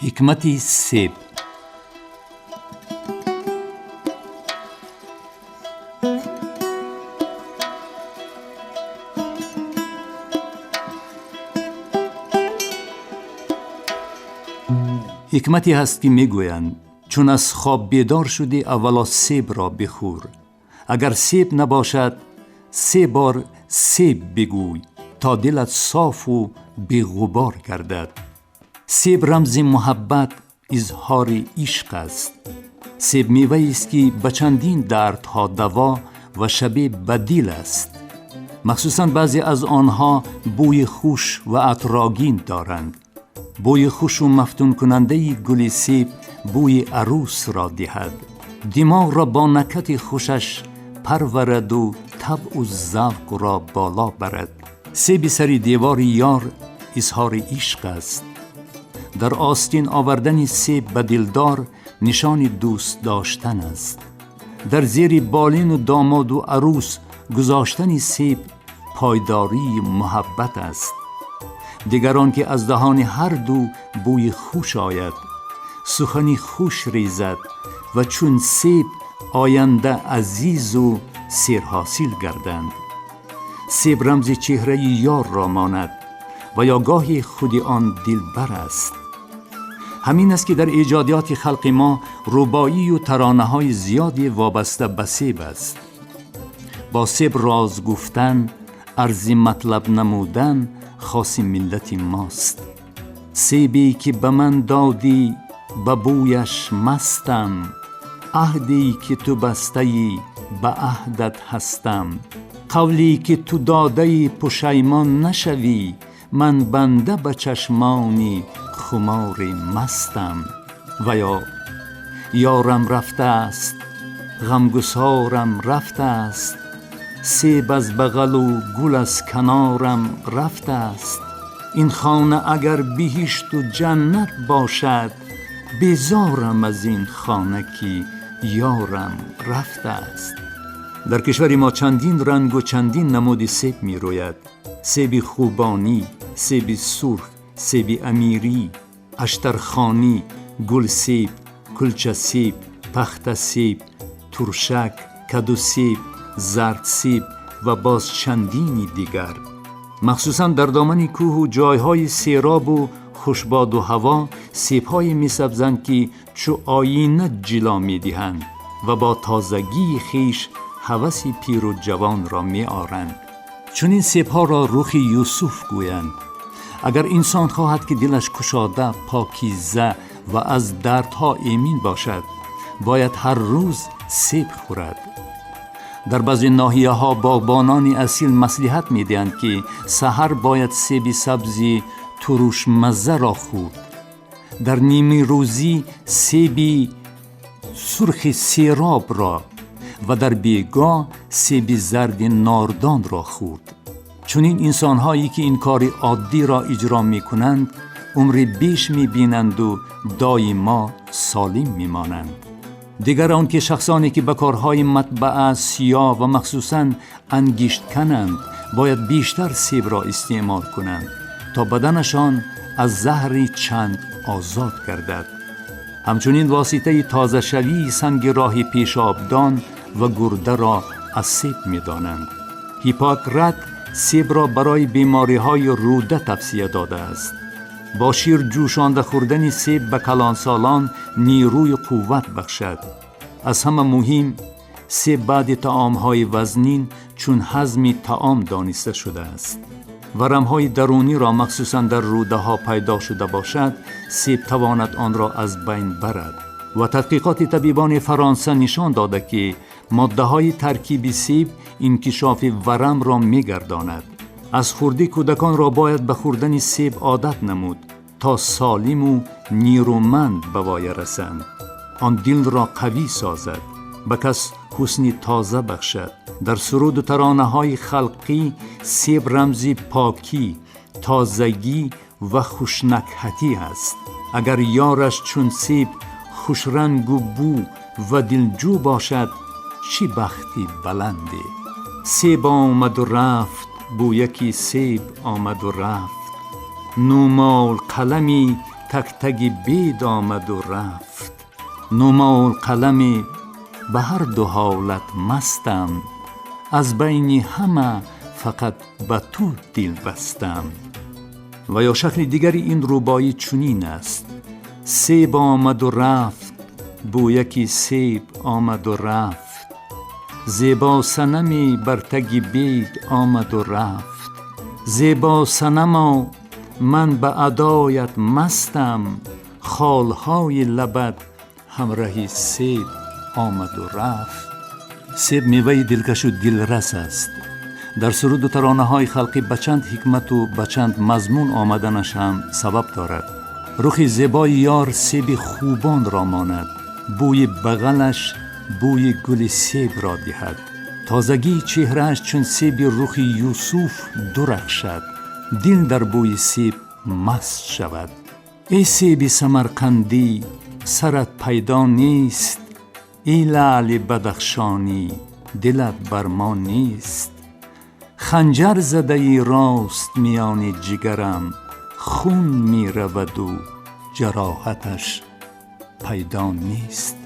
Ҳикмати себ. Ҳикмате ҳаст, ки мегӯянд, чун аз хоб бедор шудӣ, аввало себро бихӯр. Агар себ набошад, се бор себ бигӯй, то дилат софу беғубор гардад. Себ рамзи муҳаббат, изҳори ишқ аст. Себ меваест, ки ба чандин дардҳо даво ва шабеҳ ба дил аст. Махсусан баъзе аз онҳо бӯи хуш ва атрогин доранд. Бӯи хушу мафтункунандаи гули себ бӯи арӯсро диҳад, димоғро бо накати хушаш парвараду табъу завқро боло барад. Себи сари девори ёр изҳори ишқ аст. Дар остин овардани себ ба дилдор нишони дӯст доштан аст. Дар зери болину домоду арӯс гузоштани себ пойдории муҳаббат аст. Дигар он ки аз даҳони ҳар ду бӯи хуш ояд, сухани хуш резад ва чун себ оянда азизу серҳосил гарданд. Себ рамзи чеҳраи ёрро монад ва ё гоҳе худи он дилбар аст. Ҳамин аст, ки дар эҷодиёти халқи мо рубоию таронаҳои зиёде вобаста ба себ аст. Бо себ роз гуфтан, арзи матлаб намудан хоси миллати мост. Себе ки ба ман додӣ, ба бӯяш мастам, аҳде ки ту бастаӣ, ба аҳдат ҳастам, қавле ки ту додаӣ, пушаймон нашавӣ, ман банда ба чашмони хумори мастам. Ва ё ёрам рафтааст, ғамгусорам рафтааст, себ аз бағалу гул аз канорам рафтааст, ин хона агар биҳишту ҷаннат бошад, безорам аз ин хона, ки ёрам рафтааст. Дар кишвари мо чандин рангу чандин намуди себ мерӯяд: себи хубонӣ, себи сурх, себи амирӣ, аштархонӣ, гулсеб, кулчасеб, пахтасеб, туршак, кадусеб, зардсеб ва боз чандини дигар. Махсусан дар домани кӯҳу ҷойҳои серобу хушбоду ҳаво себҳое месабзанд, ки чӯ оина ҷило медиҳанд ва бо тозагии хеш ҳаваси пиру ҷавонро меоранд. Чунин себҳоро рухи Юсуф гӯянд. Агар инсон хоҳад, ки дилаш кушода, покиза ва аз дардҳо эмин бошад, бояд ҳар рӯз себ хӯрад. Дар баъзе ноҳияҳо боғбонони асил маслиҳат медиҳанд, ки саҳар бояд себи сабзи турушмаззаро хӯрд, дар нимирӯзӣ себи сурхи серобро ва дар бегоҳ себи зарди нордонро хӯрд. Чунин инсонҳое, ки ин кори оддиро иҷро мекунанд, умри беш мебинанду доимо солим мемонанд. Дигар он ки шахсоне, ки ба корҳои матбаа, сиёҳ ва махсусан ангишт кананд, бояд бештар себро истеъмол кунанд, то баданашон аз заҳри чанг озод гардад. Ҳамчунин воситаи тозашавии санги роҳи пешобдон ва гурдаро аз себ медонанд. Ҳиппократ себро барои бемориҳои рӯда тавсия додааст. Бо шир ҷӯшонда хӯрдани себ ба калонсолон нерӯи қувват бахшад. Аз ҳама муҳим, себ баъди таомҳои вазнин чун ҳазми таом дониста шудааст. Варамҳои даруниро, махсусан дар рӯдаҳо пайдо шуда бошад, себ тавонад онро аз байн барад. Ва тадқиқоти табибони Фаронса нишон дода, ки моддаҳои таркиби себ инкишофи варамро мегардонад. Аз хурдӣ кӯдаконро бояд ба хӯрдани себ одат намуд, то солиму нерӯманд ба воя расанд. Он дилро қавӣ созад, ба кас ҳусни тоза бахшад. Дар суруду таронаҳои халқӣ себ рамзи покӣ, тозагӣ ва хушнакҳатӣ аст. Агар ёраш чун себ хушрангу бӯ ва дилҷӯ бошад, чӣ бахти баланде! Себ омаду рафт, бӯяки себ омаду рафт, нумол қалами Тактаги бед омаду рафт. Нумолқалами ба ҳар ду ҳолат мастам, аз байни ҳама фақат ба ту дил бастам. Ва ё шакли дигари ин рубоӣ чунин аст: себ омаду рафт, бӯяки себ омаду рафт, зебо санаме бар таги бед омаду рафт. Зебо санамо, ман ба адоят мастам, холҳои лабат ҳамраҳи себ омаду рафт. Себ меваи дилкашу дилрас аст. Дар суруду таронаҳои халқӣ ба чанд ҳикмату ба чанд мазмун омаданаш ҳам сабаб дорад. Рухи зебои ёр себи хубонро монад, бӯи бағалаш бӯи гули себро диҳад, тозагии чеҳрааш чун себи рухи Юсуф дурахшад, дил дар бӯи себ маст шавад. Эй себи самарқандӣ, сарат пайдо нест, эй лаъли бадахшонӣ, дилат бар мо нест. Ханҷар задаи рост миёни ҷигарам, хун мераваду ҷароҳаташ пайдо нест.